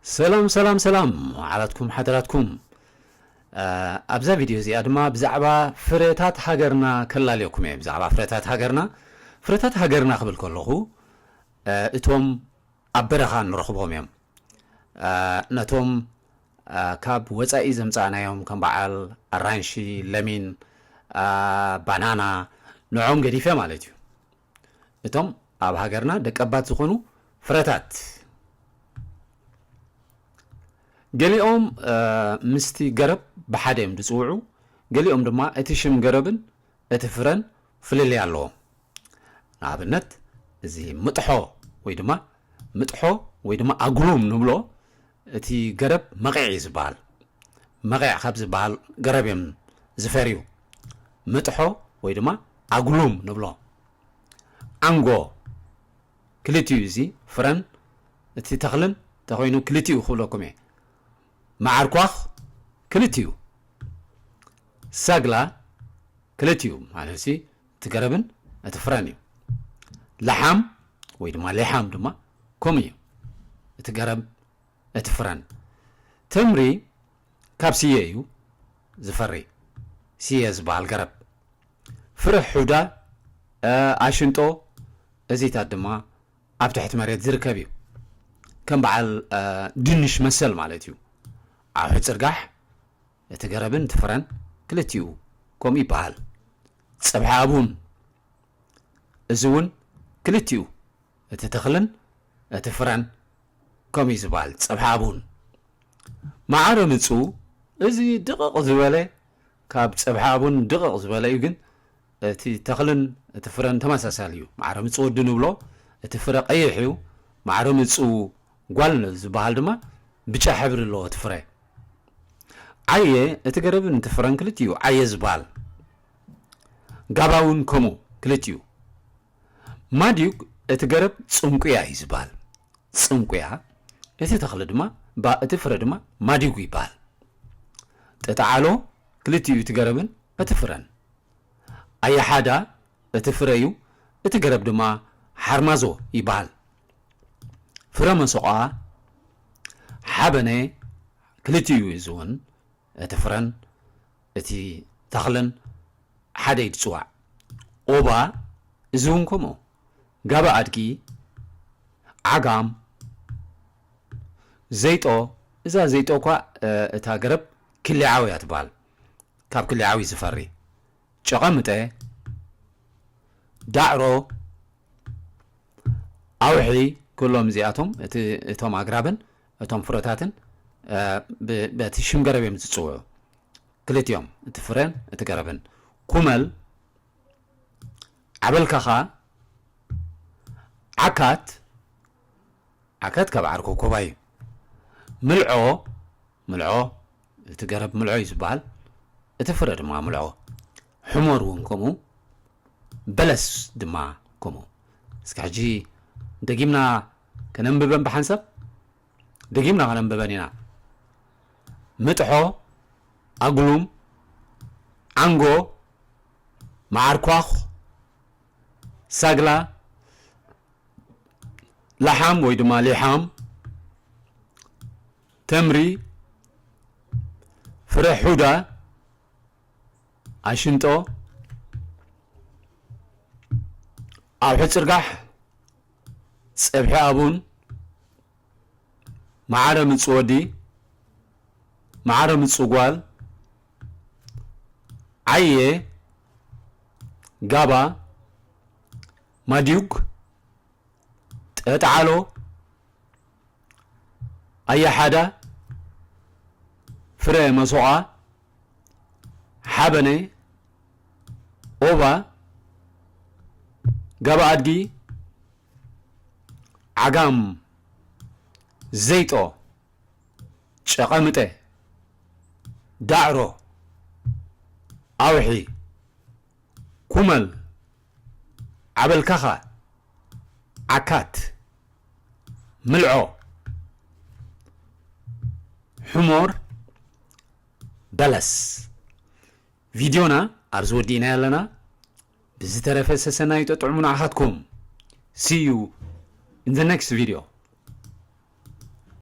ሰላም ሰላም ሰላም፣ ዓላትኩም ሓደራትኩም። ኣብዛ ቪድዮ እዚኣ ድማ ብዛዕባ ፍረታት ሃገርና ከላልየኩም እየ። ብዛዕባ ፍረታት ሃገርና፣ ፍረታት ሃገርና ክብል ከለኹ እቶም ኣብ በረኻ ንረኽቦም እዮም። ነቶም ካብ ወፃኢ ዘምፃእናዮም ከም በዓል ኣራንሺ፣ ለሚን፣ ባናና፣ ንዖም ገዲፈ ማለት እዩ። እቶም ኣብ ሃገርና ደቀባት ዝኾኑ ፍረታት፣ ገሊኦም ምስቲ ገረብ ብሓደ እዮም ዝፅውዑ፣ ገሊኦም ድማ እቲ ሽም ገረብን እቲ ፍረን ፍልልይ ኣለዎም። ንኣብነት፣ እዚ ምጥሖ ወይ ድማ ምጥሖ ወይ ድማ ኣጉሉም ንብሎ፣ እቲ ገረብ መቒዕ እዩ ዝበሃል። መቒዕ ካብ ዝበሃል ገረብ እዮም ዝፈርዩ። ምጥሖ ወይ ድማ ኣጉሉም ንብሎ። ዓንጎ ክልቲኡ፣ እዚ ፍረን እቲ ተኽልን ተኾይኑ ክልቲኡ ክብለኩም እየ። መዓርኳኽ ክልቲኡ። ሳግላ ክልቲኡ፣ ማለት እቲ ገረብን እቲ ፍረን እዩ። ለሓም ወይ ድማ ሌሓም ድማ ከምኡ እዩ። እቲ ገረብ፣ እቲ ፍረን። ተምሪ ካብ ስየ እዩ ዝፈሪ። ስየ ዝበሃል ገረብ። ፍረ ሑዳ፣ ኣሽንጦ፣ እዚታት ድማ ኣብ ትሕቲ መሬት ዝርከብ እዩ። ከም በዓል ድንሽ መሰል ማለት እዩ። ዓውሒ ጽርጋሕ፣ እቲ ገረብን እቲ ፍረን ክልቲኡ ከምኡ ይበሃል። ጸብሒ ኣቡን፣ እዚ እውን ክልቲኡ፣ እቲ ተኽልን እቲ ፍረን ከምኡ እዩ ዝበሃል። ጸብሒ ኣቡን። ማዕረ ምጹ፣ እዚ ድቕቕ ዝበለ፣ ካብ ጸብሒ ኣቡን ድቕቕ ዝበለ እዩ፣ ግን እቲ ተኽልን እቲ ፍረን ተመሳሳሊ እዩ። ማዕረ ምጹ ወዲ ንብሎ፣ እቲ ፍረ ቀይሕ እዩ። ማዕረ ምጹ ጓል ዝበሃል ድማ ብጫ ሕብሪ ኣለዎ እቲ ፍረ። ዓየ፣ እቲ ገረብን እቲ ፍረን ክልቲኡ ዓየ ዝበሃል። ጋባ እውን ከምኡ ክልቲኡ። ማዲግ፣ እቲ ገረብ ጽንቁያ እዩ ዝበሃል። ጽንቁያ፣ እቲ ተኽሊ ድማ፣ ባ-፣ እቲ ፍረ ድማ ማዲጉ ይበሃል። ጠጠዓሎ ክልቲኡ፣ እቲ ገረብን እቲ ፍረን። ኣያሓዳ እቲ ፍረ እዩ፣ እቲ ገረብ ድማ ሓርማዞ ይበሃል። ፍረ መሶቓ፣ ሓበነ ክልቲኡ እዩ፣ እዚ እውን እቲ ፍረን እቲ ተኽልን ሓደ እዩ ዝጽዋዕ። ኦባ፣ እዚ እውን ከምኡ። ጋባ ኣድጊ፣ ዓጋም፣ ዘይጦ፣ እዛ ዘይጦ እኳ፣ እ፣ እታ ገረብ ክሊዓዊ እያ ትበሃል። ካብ ክሊዓዊ ዝፈሪ። ጨቐምጠ፣ ዳዕሮ፣ ኣውሒ፣ ኩሎም እዚኣቶም፣ እቲ፣ እቶም ኣግራብን እቶም ፍረታትን፣ እ፣ ብ-፣ በቲ ሽም ገረብ እዮም ዝጽውዑ። ክልቲኦም፣ እቲ ፍረን እቲ ገረብን። ኩመል፣ ዓበልካኻ፣ ዓካት፣ ዓካት ካብ ዓርኮኮባ እዩ። ምልዖ፣ ምልዖ፣ እቲ ገረብ ምልዖ እዩ ዝበሃል፣ እቲ ፍረ ድማ ምልዖ። ሕሞር እውን ከምኡ፣ በለስ ድማ ከምኡ። እስከ ሕጂ ደጊምና ከነንብበን ብሓንሳብ፣ ደጊምና ከነንብበን ኢና። ምጥሖ፣ ኣጉሉም፣ ዓንጎ፣ መዓርኳኽ፣ ሳግላ፣ ለሓም ወይ ድማ ሊሓም፣ ተምሪ፣ ፍረ ሑዳ፣ ኣሽንጦ፣ ኣውሒ ጽርጋሕ፣ ጸብሒ ኣቡን፣ መዓረ ምጹ ወዲ፣ መዓረ ምጹ ጓል፣ ዓየ፣ ጋባ፣ ማዲዩግ፣ ጠጥዓሎ፣ ኣያሓዳ፣ ፍረ መሶቓ፣ ሓበነ፣ ኦባ፣ ጋባ ኣድጊ፣ ዓጋም፣ ዘይጦ፣ ጨቐምጠ፣ ዳዕሮ፣ ኣውሒ፣ ኩመል፣ ዓበልካኻ፣ ዓካት፣ ምልዖ፣ ሕሞር፣ በለስ። ቪድዮና ኣብዚ ወዲእና ኣለና። ብዝተረፈ ሰሰናዩ ጠጥዑሙ ንዓኻትኩም። See you in the next video.